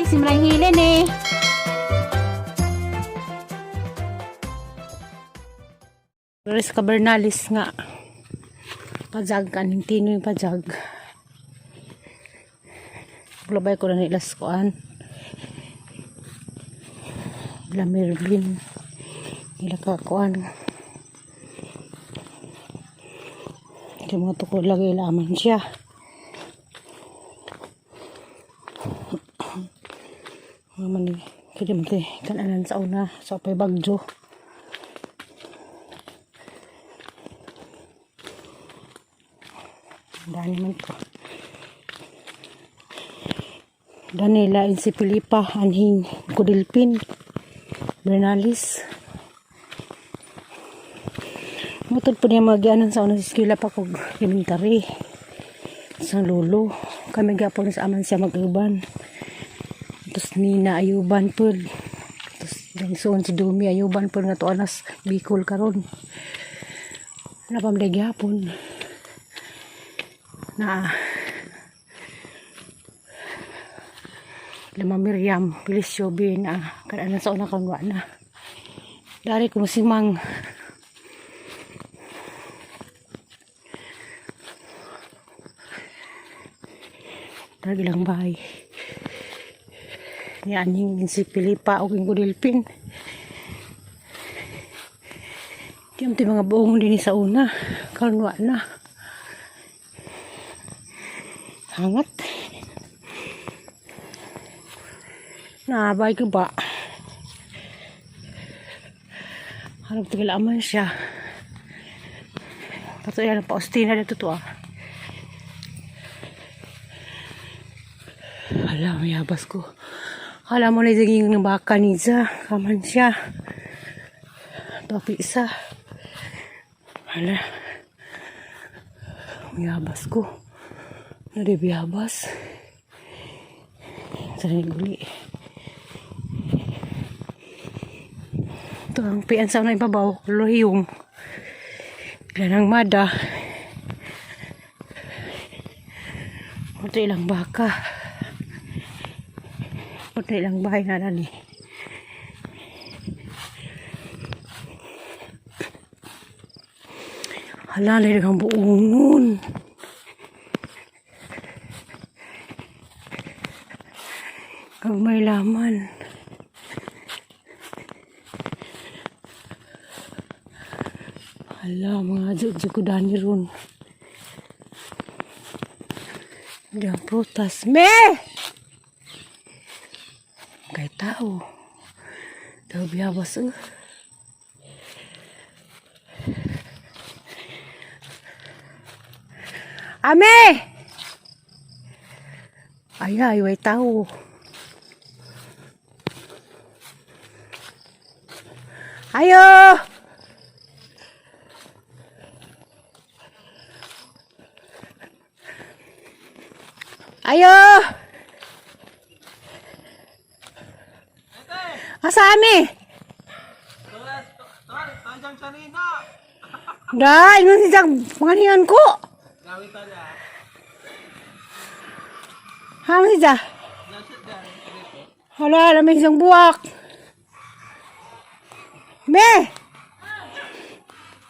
Simrang hilin eh. Flores Cabernalis nga. Pajag kaning tinoy pajag. Labay ko na nila sa kuan. Ila Mervin. Ila kakuan. Kaya mga tukod lagi ilaman siya. Mga mani. Kaya man te, kananan sa una. Sa pay bagjo. Dani man to. Danila in si Pilipa, anhing Kudilpin, Bernalis. Mutod po niya magianan sa unang eskwela pa kog elementary. Sa lolo. Kami gapon sa aman siya mag-uban. Tapos Nina ayuban po. Tapos dangson si Dumi ayuban po nga to anas Bicol karon. Napamday gyapon. Na Lama Miriam, Felicio B na kananan sa una kang na. Dari ko masimang Dari lang bahay. Ni aning si Pilipa o king Gudilpin. Di am mga buong din sa una. Karon wa na. Hangat. Naabay ko ba? Harap tagal siya. Kato yan ang paustina dito to ah. Hala, may habas ko. Hala mo na yung ng baka niya. Kaman siya. Topi isa. Hala. May habas ko. Nadibiyabas. Sa guli. Ito ang pian sa unang ibabaw. Lohiyong. Ilan ang mada. Ito ilang baka. Ito ilang bahay na nani. Hala, lilig ang buongon. Kag may laman. Hala, mga jud ko dani ron. Hindi ang prutas. Me! Kay tao. Tao biyabas eh. Ame! Ay, ay, way tao. Ayo! Ayo! Asa ami? Da, ingon si Jack, panganihan ko. Hama si Jack? Hala, lamig siyang buwak. Me!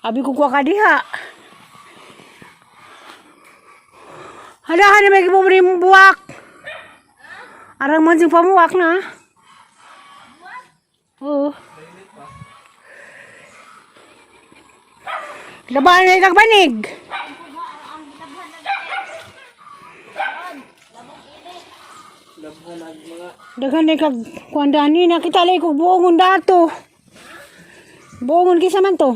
Abi ko kuha ka diha. Hala, hana may gibubri mong buwak. Arang man siyang pamuwak na. Oo. Laban na ikagbanig. Daghan na ikag kuandani nakita lang ko buongon dato. Buongon kisa man to.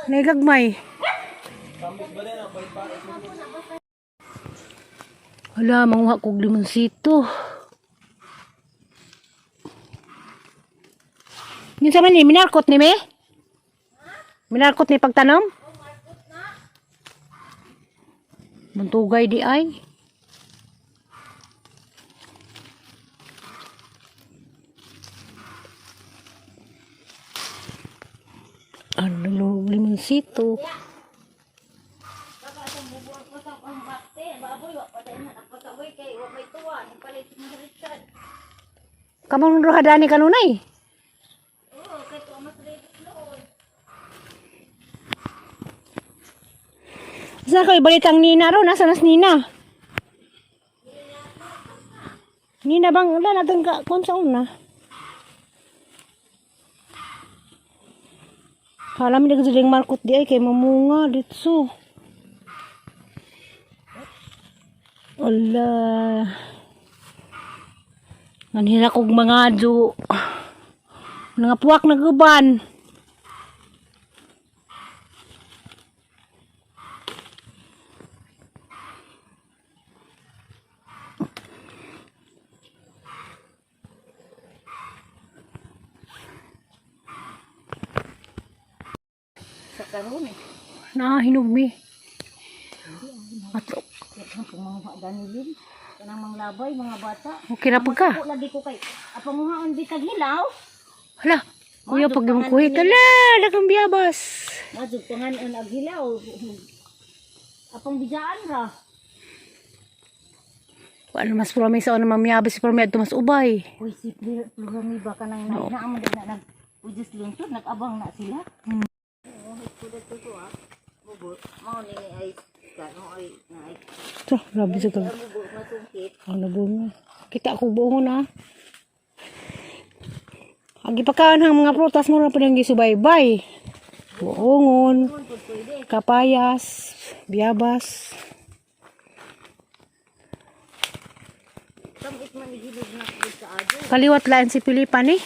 Naigagmay. Wala, manguha kog limonsito. Yun sa man ni, minarkot ni me? Minarkot ni pagtanom? Muntugay di ay. Ano, limonsito. Baboy, wa pa tayo na nagpataboy kay wa may tuwa. Kamong ruha dani kanunay. Saan ko ibalit ang Nina ron? Nasa nas Nina? Nina bang wala natin ka kung sa una? Kala mi nagsuling markot di ay kay mamunga ditso. Wala. Nanhila kog mga do. Nga puwak naguban. Sa karon eh. Na hinugmi. Ato. Mga danilin. Kanang manglabay mga bata. Okay na pag ka. Ako lagi ko kay apanguhaan di kag hilaw. Hala. Kuya, pag yung kuhit, hala, lakang biyabas. Madug pangan ag hilaw. Apang bijaan ra. Wala mas promise ako na mamiyabas, pero may mas ubay. Uy, si Plurami ba ka nang no. Na man na nag Ujus lungsod nag-abang na sila. Mao ni ay kano ay na ay Ito, grabe sa kag. mubo masungkit. Ang nabunga. Kita ko buong na. Ang gipakaon ang mga prutas mo na pa gisubaybay. Buongon, kapayas, biyabas. Tamit man igilid na pud sa adyo. Kaliwat lain si Pilipan eh.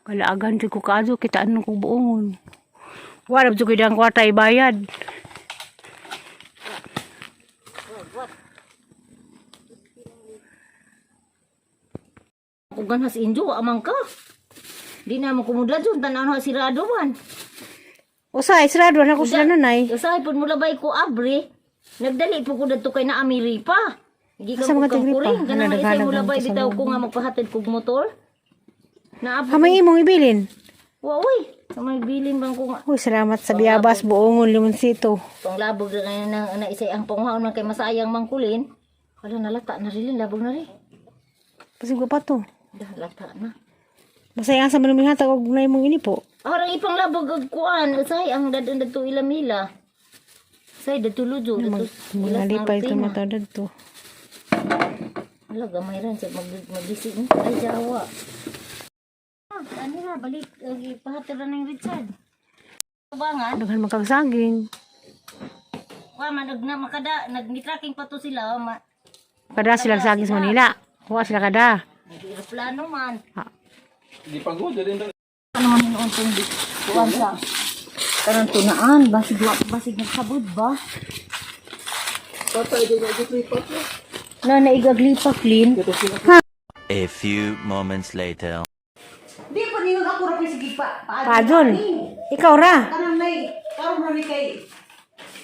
Kalaagan jud ko kaadto kita anong ko buongon. Wala jud ko diyang kwarta ibayad. Kung ganhas injo amang ka. Di na mo kumudla dun tan-aw na sirado man. Usa, isrado na ko sila nanay. Usahay pud mo labay ko abre. Nagdali po ko dadto kay naami ripa. Gikan Asa ko mga kang tigripa? kuring kanang Ano, isay mo naghalag labay ang bitaw ko nga magpahatid kog motor. Naabot. Hamay imong ibilin. Wa uy, sa may bilin bang ko nga. Uy, salamat sa biyabas, buongon, limonsito. Panglabog na na, na, na isay ang panguhaon man kay masayang mangkulin. Wala nalata na rin, labog na rin. Pasigo pa to. Dah, lata na. Masaya sa manumihatag og na imong ini po. Orang ipanglabog og kuan, usay ang dadon dadto ilamila. Say dadto lujo, dadto Mga lipay ito matadad to. Wala gamay ran siya mag magisi ni. Ay jawa. Ah, ani ra balik ipahatid ra ning Richard. Bangan, Daghan man kag saging. wa man nag na makada nagni-tracking pa to sila ma. Kada sila saging sa Manila. Kuha sila kada. Nag-aeroplano man. Ah. Di pagod din. Ano man noon tong kuan sa karon tunaan basig wa basig nagsabod ba? Patay din ako lipat. Na naigaglipak lin. A few moments later. Di pa ningon ako ra sige pa. Padon. Ikaw ra. Kanang nay karon ra ni kay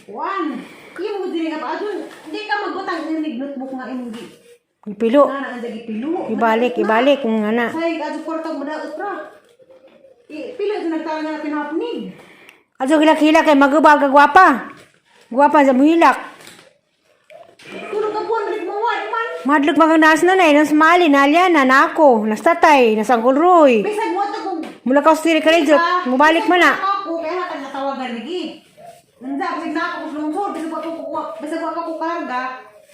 Juan. Imo diri nga paadon. Di ka magbutang inig notebook nga imong gi. Pilo. Na na ang gipilo. Ibalik, ibalik kung ana. Say adto kwarta mo daot ra. Pilo ito nagtala nga pinapnig. Adto hilak-hilak kay magubag ka gwapa. Gwapa sa muhilak. Tulog ka buwan rit mo wa man. Madlok magang naas na nay, nas mali, nalya na, nako, nas tatay, nas Uncle Roy. Bisag mo to kung Mula ka sa diri ka mubalik man na. Ako kay hatag natawagan lagi. Nanda bisag na ako sa lungsod, bisag wa ko kuha, bisag wa pa ko karga.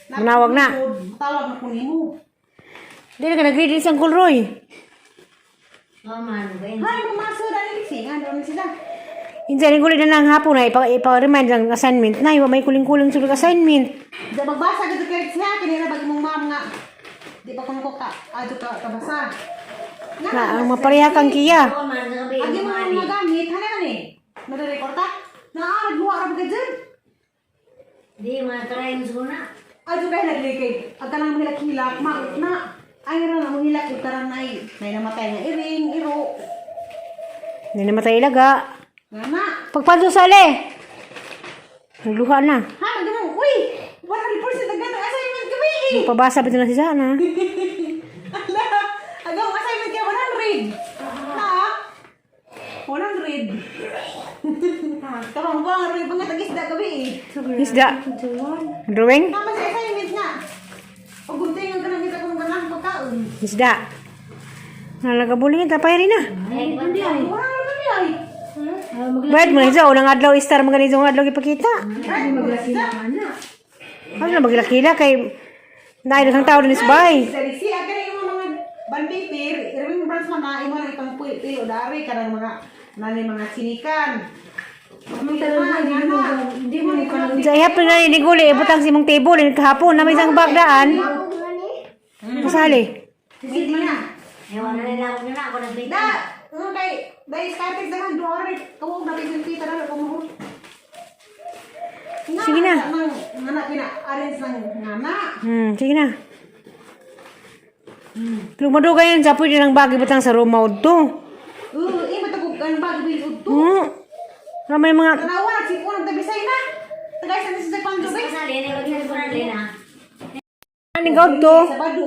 Manawag na. Tawag na ko nimo. Dili ka nag-read sa Uncle Roy. Hay mamaso dali si nga doon sila. Insa ning kulit na ng hapon na ipa-remind ang assignment na, iwa may kuling-kuling sulod assignment. Da magbasa gid kay siya kini ra bag imong ma'am nga. Di pa kuno ko ka adto ka kabasa. Na ang mapareha kang kiya. Agi mo mga gamit hana ni. Nare-record ta? Naa nagluwa ra ba dyan? Di man try mo na. Adto kay naglikay. Ag kanang mahilak-hilak ma na ay ra na mahilak ug karang nay nay namatay nga iring iro. Hindi na matay ilaga. Nga na. Pagpadyo sale. Nagluha na. Ha, magdamo. Uy, 100% ang ganang assignment kami. Pabasa ba ito na si Sana? Ala, agang assignment kay 100. Ha? 100. Kabang buang rin pangatag isda gabi eh. Isda. Drawing? Tama sa assignment nga. O guntingan ka na kita kung ganang pagkaon. Isda. Nalagabuling ita pa rin na. Ay, hindi ay. Wala naman niya ay. Bayad mo na isa, unang adlaw istar mga ganito adlaw ipakita. Ay, Ano na magilakila kay naay kang tao din isbay. Sa si agad yung mga bandipir, remembrance man na imo na ipang puyo dari kanang mga nani mga sinikan. Hindi mo ni Sa ihapon na ni guli ibutang si mong table ni kahapon na may isang bagdaan. Pasali. Hindi na. Ewan na nila ako na ako nagbita. Da, nga kay dai scatter sa kan duha rin. Kawog na kay pita na kumuhol. Sige na. Nang ngana pina arrange ng ngana. Sige na. Pero madugay yan sa pwede ng bag ibutang sa room mode to. Eh matagog ang bag bil udto. Wala may mga Tanawa nagsipon ang tabisay na. Tagay sa sa panjubay. Kasali, nilagyan ko na Lena. aning gaud to. Sabado.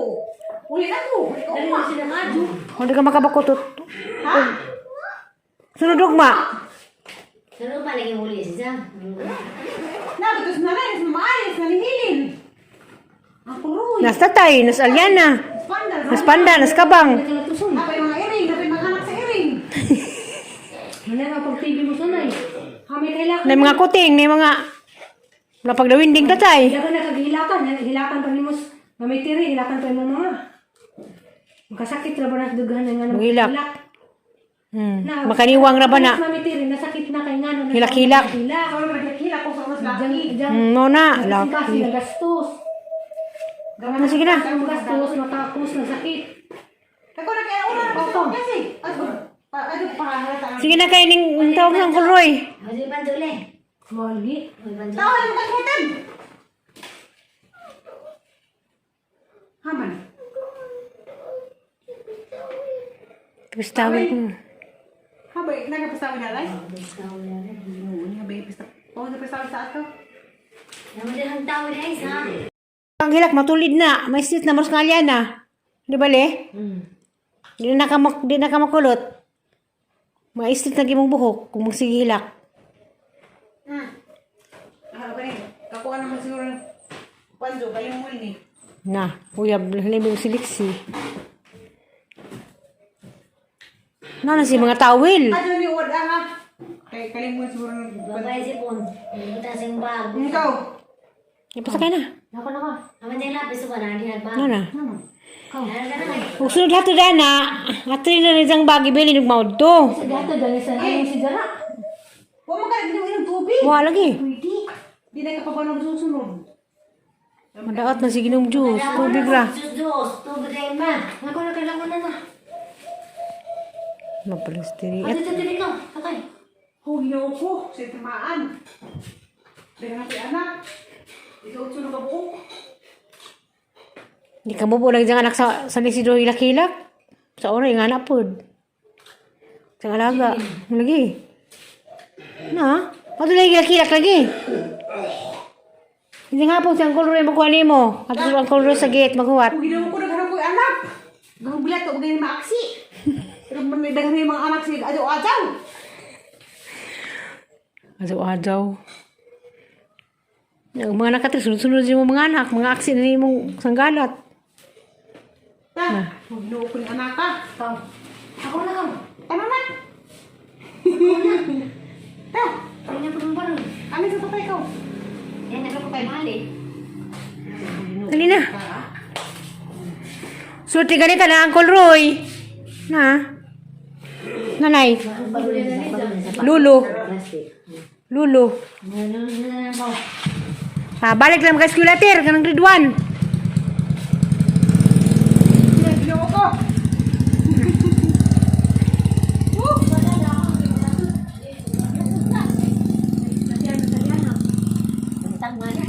Uli na ko. Ikaw ma. Sila nga, Ju. Hindi ka makabakutot. Ha? Sunod ugma. Pero pa lagi uli siya. Nabatos na rin, maalis, nalihilin. Ang kuroy. Nas tatay, nas alyana, Panda. nas panda, nas kabang. Napay mga iring, napay mga anak sa iring. Wala na pag TV mo sanay. Na mga kuting, na mga napagdawinding tatay. Daga na kaghilakan, hilakan pa nimo mamitiri, hilakan pa imong mga. Makasakit ra ba na dughan nga nga Manghilak. Makaniwang ra ba na? Mamitiri nasakit na kay ngano na. Hilak-hilak. Hilak. Ako naman naghila ko sa mas Jang laki. jang. No na. Kasi Laki. nagastos. Ah, sige na. Ang gastos matapos nasakit. Ako na kaya una na ko kasi. Ato, pa ano pa halata. Sige na kay ning ang tawag ng kulroy. Maju panjule. Wagi. Tawa lang kaghitan. Haman. Gustawi ko. Habay, nagapasawi na lay. Oo, niya ba pista. Oh, nagapasawi sa ato. Naman din ang tao na isa. Ang hilak matulid na, may sit na mas nga alyana. Di ba le? Di na ka makulot. Maistit na gimong buhok kung magsige hilak. Ah, okay. Kakuha naman siguro ng panjo, kayong muli. Na, uyab limig siliksi. Na na si mga tawil. Ano ni Wad ah, ha? Kay kalimon siguro ng Babay si Pon. Butas yung bag. Ikaw. Ipasakay na. Nako nako. Naman din lapis ko na di ba. Na na. Ano ka na? Ug sunod hato dana, atri na rin siyang bagi bili ug maud to. Sa gato dali sa ay si Jara. Wa man ka nag inom tubig. Wa lagi. Pwede. Di na ka pa ba nagsusunod? Madaot na si Ginom juice, tubig ra. Diyos, tubig rin ma. Nako na kailangan na na. Mapalastiri. Ano sa tinig ko? Okay. Hugyo ko. Sa tamaan. Dahil na si anak. Ito utso na kabuok. Di ka mo lang diyang anak sa San Isidro hilak-hilak. Sa ora yung anak pod. Sa alaga. Lagi. Na? Ato lagi hilak-hilak lagi. Hindi nga po siyang kulro yung magkuha nimo. Ato ang kulro sa gate maghuwat. Hugyo ko nagharap ko yung anak. Gahong bilat ko bagay maaksi. Pero man may daghan yung mga anak siya adyaw-adyaw. Adyaw-adyaw. Ang mga anak katri, sunod-sunod yung mga anak, mga aksi na imong sanggalat. Ta, hugyo ko yung anak ka. Kaw. Ako na kaw. Tama na. Ta, Kanya pa mo parang. amin sa tatay ko. Yan, nagkapatay mali. Dali na. Sulti ganita na, Uncle Roy. Na. Nanay. Lulo. Lulo. Ah, balik lang ka eskwela ter kanang grade 1. Ginoo ko. Tag man.